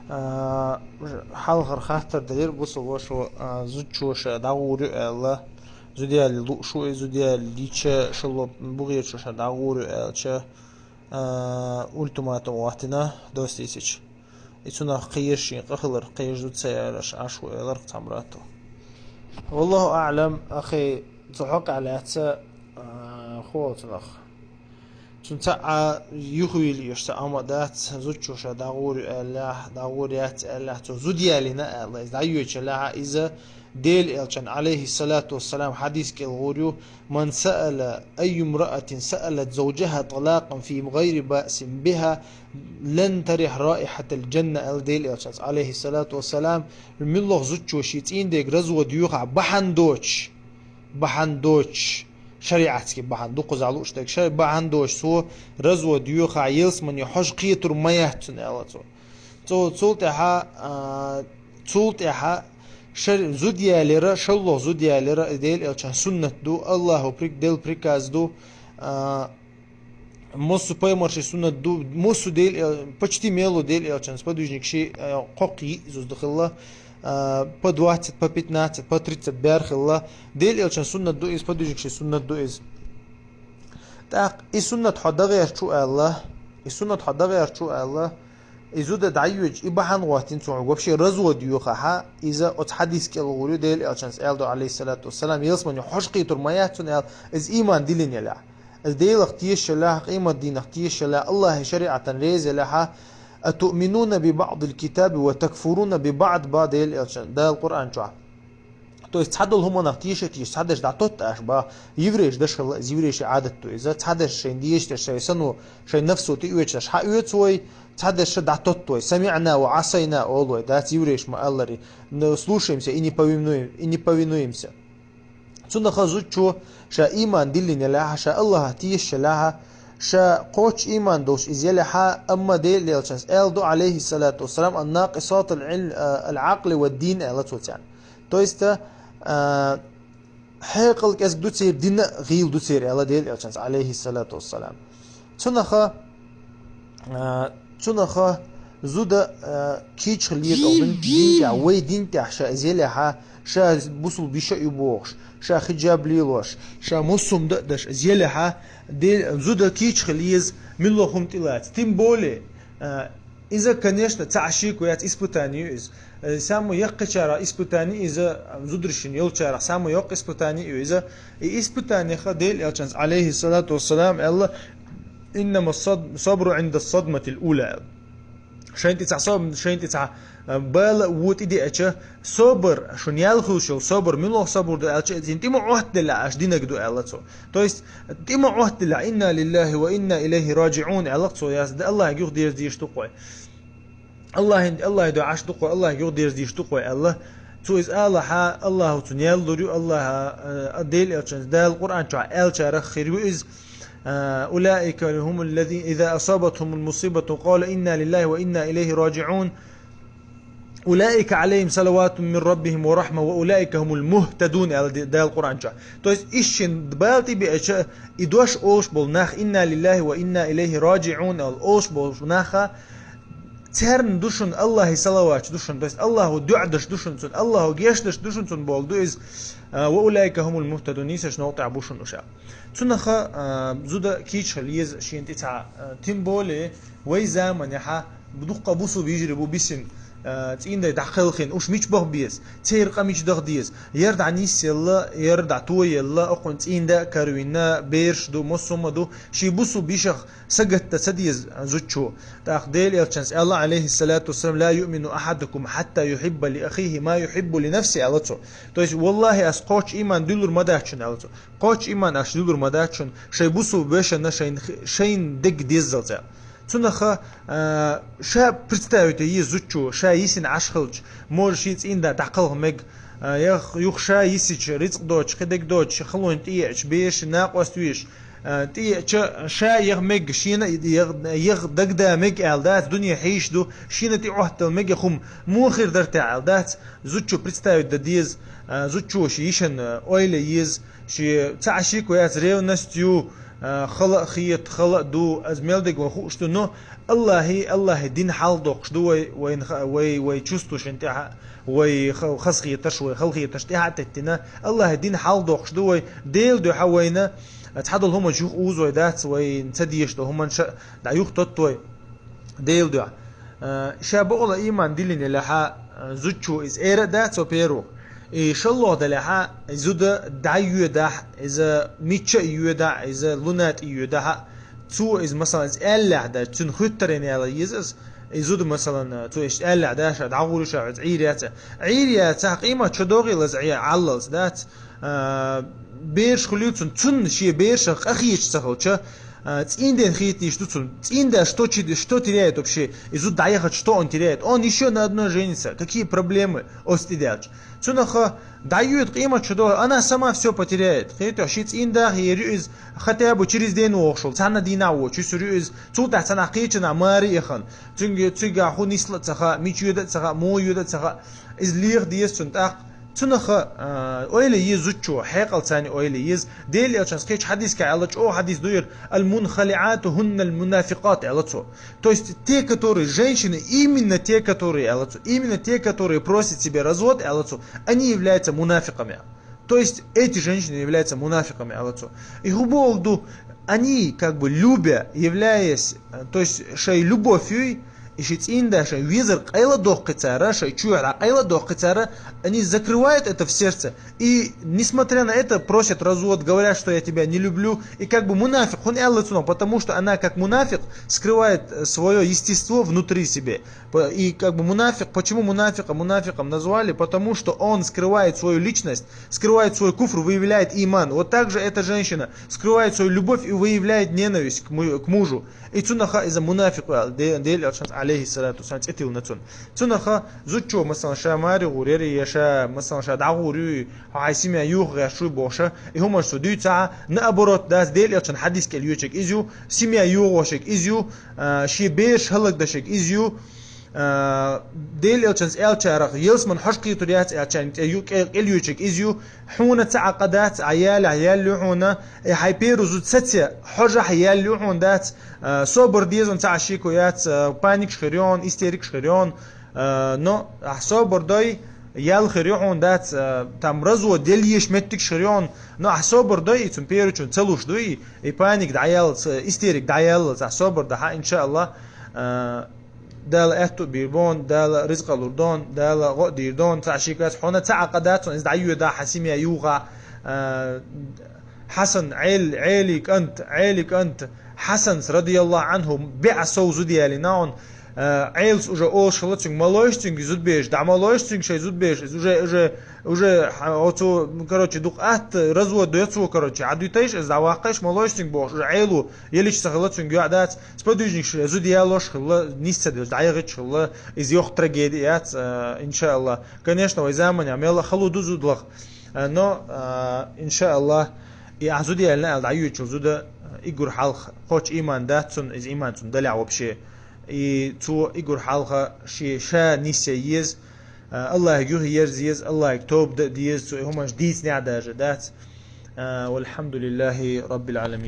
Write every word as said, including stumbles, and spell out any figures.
А, хьалхара хаттар далира бусалба вашо, а, зудчо ша дӀагӀур ю аьлла, зуда яле лууш ву и, зуда яле дича шалло бухерчо ша дӀагӀур ю аьлча, а, ультиматум хӀоттийна доссийсича. И цунах кхераш шен къахилар, кхераш зуда ца ялараш Ӏаш ву аьлар цхьа брату. Валлаху аӀлам, ахи, цу хьокъехь лаьцна, а, хӀо цунах. Цунца а юхавийла еш ца Ӏама дац, зудчо ша дӀагӀур ю аьллехь, дӀагӀур яц аьллехь, цо зуда ялийна аьлла, иза дӀайоьдучу лаьхьа иза Дела элчан, алейхиссалату вассалам, хьадис кӀел гӀур ю: «Ман саала айю мраатин саалат завжаха талакъан фи гайри баъсин биха, лан тарих раихатал джанна», аьлла Дела элчанца, алейхиссалату вассалам, муьлхха зудчо шен цӀийнан дега развод йоьхахь бахьана доцуш, бахьана доцуш, шариатский бахьана, дукхаза лууш дерг, шари бахьана доцуш цо развод йоьхахь, ялсамане хьожа кхетар ма яц цунна, аьлла цо. Цо, цул тӀаьхьа, а, цул тӀаьхьа шар-, зуда ялира, шалло зуда ялира, и Дела элчан суннат ду, Аллаху при-, Дела приказ ду, а, Массу пайхамарши суннат ду, массу Дела эл-, почти мело Дела элчан сподвижникши, э, кхоккха йиъ зуда хилла, э, по двадцать, по пятнадцать, по тридцать бер хилла. Дела элчан суннат ду иза, сподвижникши суннат ду иза. ТӀаккха и суннат хьо дагӀерчу аьлла, и суннат хьо дагӀерчу аьлла, и зуда дӀайоьдучу, и бахьана гӀоттина цо хьуна вообще развод йоьхахь, иза оцу хьадис кӀел гӀур ю, Дела элчанца аьлла ду, алейхиссалату вассалам, ялсамане хьожа кхетар ма яц цунна аьлла, иза ийман диллина елахь. Иза Делах тешаш елахь, къематдийнах тешаш елахь, Аллахьан шариӀатан реза елахь, «Атуъминуна би баъдил китаби ва такфуруна би баъд» ба Дела элчан, Дала Къуръан чохь. То есть цхьадолу хӀуманах теша а теша, цхьадерш дӀатотта аша ба, еврейш даш хилла иза, еврейши Ӏадат ду иза, цхьадерш шайн дезаш дерш, шайн сано, шайн нафсо тӀеоьцуш аша хьаоьцу вай, цхьадерш дӀатотта вай, «Самиъна ва Ӏасайна» олу вай, дац еврейш ма-аллари, «Слушаемся и не повинуем-, и не повинуемся». Цунах зудчо ша ийман диллина елахь, ша Аллахьах тешаш елахь, ша кхоччуш ийман долуш иза елахь, амма Делан элчанца аьлла ду, алейхиссалату вассалам, «Ан-накъисатул ил-, а, ал-Ӏакъли ва дин», аьлла цо царна. То есть, а, хьекъал кӀезиг ду церан, дина а гӀийла ду церан, аьлла Делан элчанца, алейхиссалату вассалам. Цунаха, а, цунаха зуда, а, кийча хила еза дин тӀехь, вай дин тӀехь ша иза елехьа, ша бусулба йиша а ю бохуш, ша хиджаб лелош, ша муссум дан а даш иза елехьа, де-, зуда кийча хила еза, муьлхха хӀума тӀелаца. Тем более, а, иза, конечно, цхьа а шеко яц, испытание ю иза. Э, самое яккхачарах испытание иза, зударшна йолчарах самое яккха испытание ю иза. И испытанеха Делан элчанца, алейхиссалату вассалам, аьлла: «Иннама сад-, сабру Ӏинда садматил ула», аьлла. Шайн тӀе цхьа саб-, шайн тӀе цхьа, э, бала а, вон тӀедеача, собар, шуна ял хуьлуш йолу собар, муьлха собар ду аьлча, иза тӀе ма Ӏоттаделла аша динарг ду, аьлла цо. То есть, тӀе ма Ӏоттаделла, «Инна лиллахи ва инна илайхи раджиӀун», аьлла цо, яс, Аллахьга юхадерза дезаш ду-кх вай. Аллахьин, Аллахье дуьхьа Ӏаш ду-кх вай, Аллахьга юхадерза дезаш ду-кх вай аьлла. Цо иза алахьа, Аллахьо цунна ял лур ю, Аллахьа, э, Делан элчанца, Дала Къуръан чохь аьллачарах хир ю иза. Э, «Улаика хумул лазина иза асабатхумул мусибату къалу инна лиллахи ва инна илайхи раджиӀун. Улаика Ӏалайхим салаватун мин раббихим ва рахма ва улаика хумул мухтадун», аьлла Де-, Дала Къуръан чохь. То есть, иштта шен бала тӀебеача, и дош олуш болу нах, «Инна лиллахи ва инна илайхи раджиӀун», аьлла, олуш болу наха, царна ду шуна Аллахье салаваташ ду шуна, то есть Аллахьо дуьхьа даш ду шуна цунна, Аллахьо гечдеш ду шуна цунна бохург ду иза, а, «Ва улаика хумул мухтадун», нийсачу новкъа тӀехь бу шуна уьш аьлла. Цунаха, а, зуда кийча хила еза шена тӀе цхьа, а, тем более вай заманехьа дуккха бусулба йижарий бу бисина, а, цӀийнан дай дӀакхелхина, уьш мича баха беза, церан къа мича даха деза, яра дӀанисъелла, яра дӀатоелла, окхунна цӀийнан да а каравина, бераш ду, массо а ма ду, шен бусулба йишах сагатдан ца деза зудчо. ТӀаккха Делан элчанца аьлла, алейхиссалату вассалам: «Ла юъмину ахьадукум хьатта юхьибба ли ахихи ма юхьиббу ли нафсихи», аьлла цо. То есть, валлахьи, ас кхоччуш ийман дуьллур ма дац шуна, аьлла цо. Кхоччуш ийман аш дуьллур ма дац шуна, шайн бусулба вешанна шайн, шайна дерг деззалц аьлла. Цунаха, а, ша представить е еза зудчо, ша йисина Ӏаш хилча, може шен цӀийнан да дӀакхалха мега, а, я юха ша йисича, рицкъ доцуш, кхин дерг доцуш, халонаш тӀееача, бераш, накъост веш, а, тӀееача, ша яха мега, шена яха, яха дагада мега аьлла дац, дуьне хьийзаш ду, шена тӀеӀоттала мега хӀума, муха хир дара те аьлла дац, зудчо представить дан деза, а, зудчо шен йишан, а, ойла е еза, шен цхьа а шеко яц, ревность ю, а, хала а хета, хала а ду, из мел дика вайна хууш ду, но Аллахӏи, Аллахӏи дина хьалдоккхуш ду вай, вайна ха-, вай, вай чувствашна тӀехьа, вай ха-, хазахетарш, вай халахетарш тӀехьа а теттина, Аллахӏи дина хьалдоккхуш ду вай, Делан дуьхьа вайна цхьадолу хӀуманаш юха узой дац, вайна ца дезаш долу хӀуманаш а дӀа юха тотту вай. Делан дуьхьа. Э, ша бакъала ийман диллина елахьа, э, зудчо иза эра а дац, во-первых. И шолгӀа делахьа, и зуда дӀайоьдахь, иза мичча а йоьдахь, иза луна тӀе йоьдахь, цо иза, масалан, иза аьллехь дац, цуьнан хуьттаренна яла еза иза, и зуда, масалан, цо иштта аьллехь дац, ша дӀагӀур ю, ша хьоьца Ӏийр яц. Ӏийр яцахь, къемат чу догӀийла иза Ӏе-, Ӏаллалц дац. А, бераш хуьлийла цунна, цунна шен берашах къахеташ ца хилча, а, цӀийнден хетийш ду цунна. ЦӀийнда что чи-, что теряет вообще? И зуда дӀаяхача, что он теряет? Он ещё на одной женится. Какие проблемы? Оцу тӀе даьлча. Цунаха дӀайоьду къемат чу догӀу, она сама всё потеряет. Кхетахь, ши цӀийндах ер ю иза, хотя бы через день вогӀуш волу, цхьана дийнахь воцуш, цуьра ю иза, цул тӀаьхьа цхьанахь кхечанахь маре а яхана. Цуьнга, цуьнгахь хӀун нисла а ца хаьа, мича йоьда а ца хаьа, муха йоьда а ца хаьа. Иза леха деза цунна тӀаккха. Цунаха, а, ойла еза зудчо, хьекъал царна ойла еза. Делан элчанца кхечу хьадисехь аьлла, чӀогӀа хьадис ду яра: «Аль-мунхалиату хунналь мунафикъат», аьлла цо. То есть те, которые, женщины, именно те, которые, аьлла цо, именно те, которые просят себе развод, аьлла цо, они являются мунафикъами. То есть эти женщины являются мунафикъами, аьлла цо. И хӀун боху ду, они, как бы, любя, являясь, э, то есть шайн любовь юй, и ши цӀийнда шайн везар къайладоккху цара, шайн чоьхьа къайладоккху цара, они закрывают это в сердце. И, несмотря на это, просят развод, говорят, что «я тебя не люблю». И как бы мунафикъ, хӀунда аьлла цунах, потому что она, как мунафикъ, скрывает, э, своё естество внутри себе. По-, и как бы мунафикъ, почему мунафикъа мунафикъом назвали? Потому что он скрывает свою личность, скрывает свой куфр, выявляет иман. Вот так же эта женщина скрывает свою любовь и выявляет ненависть к му-, к мужу. И цунаха иза мунафикъ ваьлла, де-, Делан элчанца, алейхиссалату вассалам, цӀе тиллина цунна. Цунаха зудчо, масалан, ша маре гӀур яра, я ша, масалан, ша дӀагӀур ю, хьайн семья йохо гӀерташ вуй бохуш, и хӀуманаш цо дуьйцахь, наоборот, дац, Делан элчан хьадис кӀел йоьдуш иза ю, семья йохош иза ю, а, шен бераш хӀаллакдеш иза ю, а, Делан элчанца аьллачарах ялсамани хьожа кхетар яц аьллачарна тӀе ю, кӀе-, кӀел йоьдуш иза ю, хьуна цхьа а къа дац, Ӏа ялехь ял ю хьуна, и хьайн первый зуда саца хьожахь ял ю хьуна дац, а, собар деза цхьа а шеко яц, а, паникаш хир ю хьуна, истерикаш хир ю хьуна, а, но ахь собар дой, ял хир ю хьуна дац, а, там развод яла езаш меттигаш хир ю хьуна, но ахь собар дой, и цунна первый чунна ца луш дуй, и паника дӀаяллалц, истерика дӀаяллалц ахь собар дахь, иншааллах, а, Дала аьтту а бийр бу хьуна, Дала ризкъ а лур ду хьуна, Дала гӀо а дийр ду хьуна, цхьа а шеко яц, хьуна цхьа а къа дац хьуна, иза дӀайоьдахь хьан семья йохахь, а, Хьасан, Ӏел-, Ӏелин кӀант, Ӏелин кӀант Хьасанца, радияллаху Ӏанху, бӀе сов зуда ялийна хьуна, а, Ӏелас уже олуш хилла цуьнга, ма лойша цуьнга зудбераш, дӀа ма лойша цуьнга шайн зудбераш, иза уже, уже, уже, хьа-, оцо, короче, дукха атта, развод до цо, короче, Ӏа дуьтайша, иза дӀаваккхайша, ма лойша цуьнга бохуш, уже Ӏело, елича ца хилла цуьнга йоӀ дац, сподвижникаш зуда ялош хилла, нис ца делча, дӀайохуьйтуш хилла, иза йоккха трагеди яц, а, иншааллах. Конечно, вай заманахь мелла а хала ду зуда лаха, а, но, а, иншааллах, и ахь зуда яьллина аьлла дӀайоьдучул зуда, а, уггар хьалха кхоччуш ийман дац цунна, иза ийман цунна далехь вообще. И цо уггар хьалха шен ша нисъян еза, а, Аллахьига юхаерза еза, Аллахьига тоба дан деза, цо и хӀуманаш дийцинехь а даже дац. А, валхьамдулиллахи раббил Ӏаламин.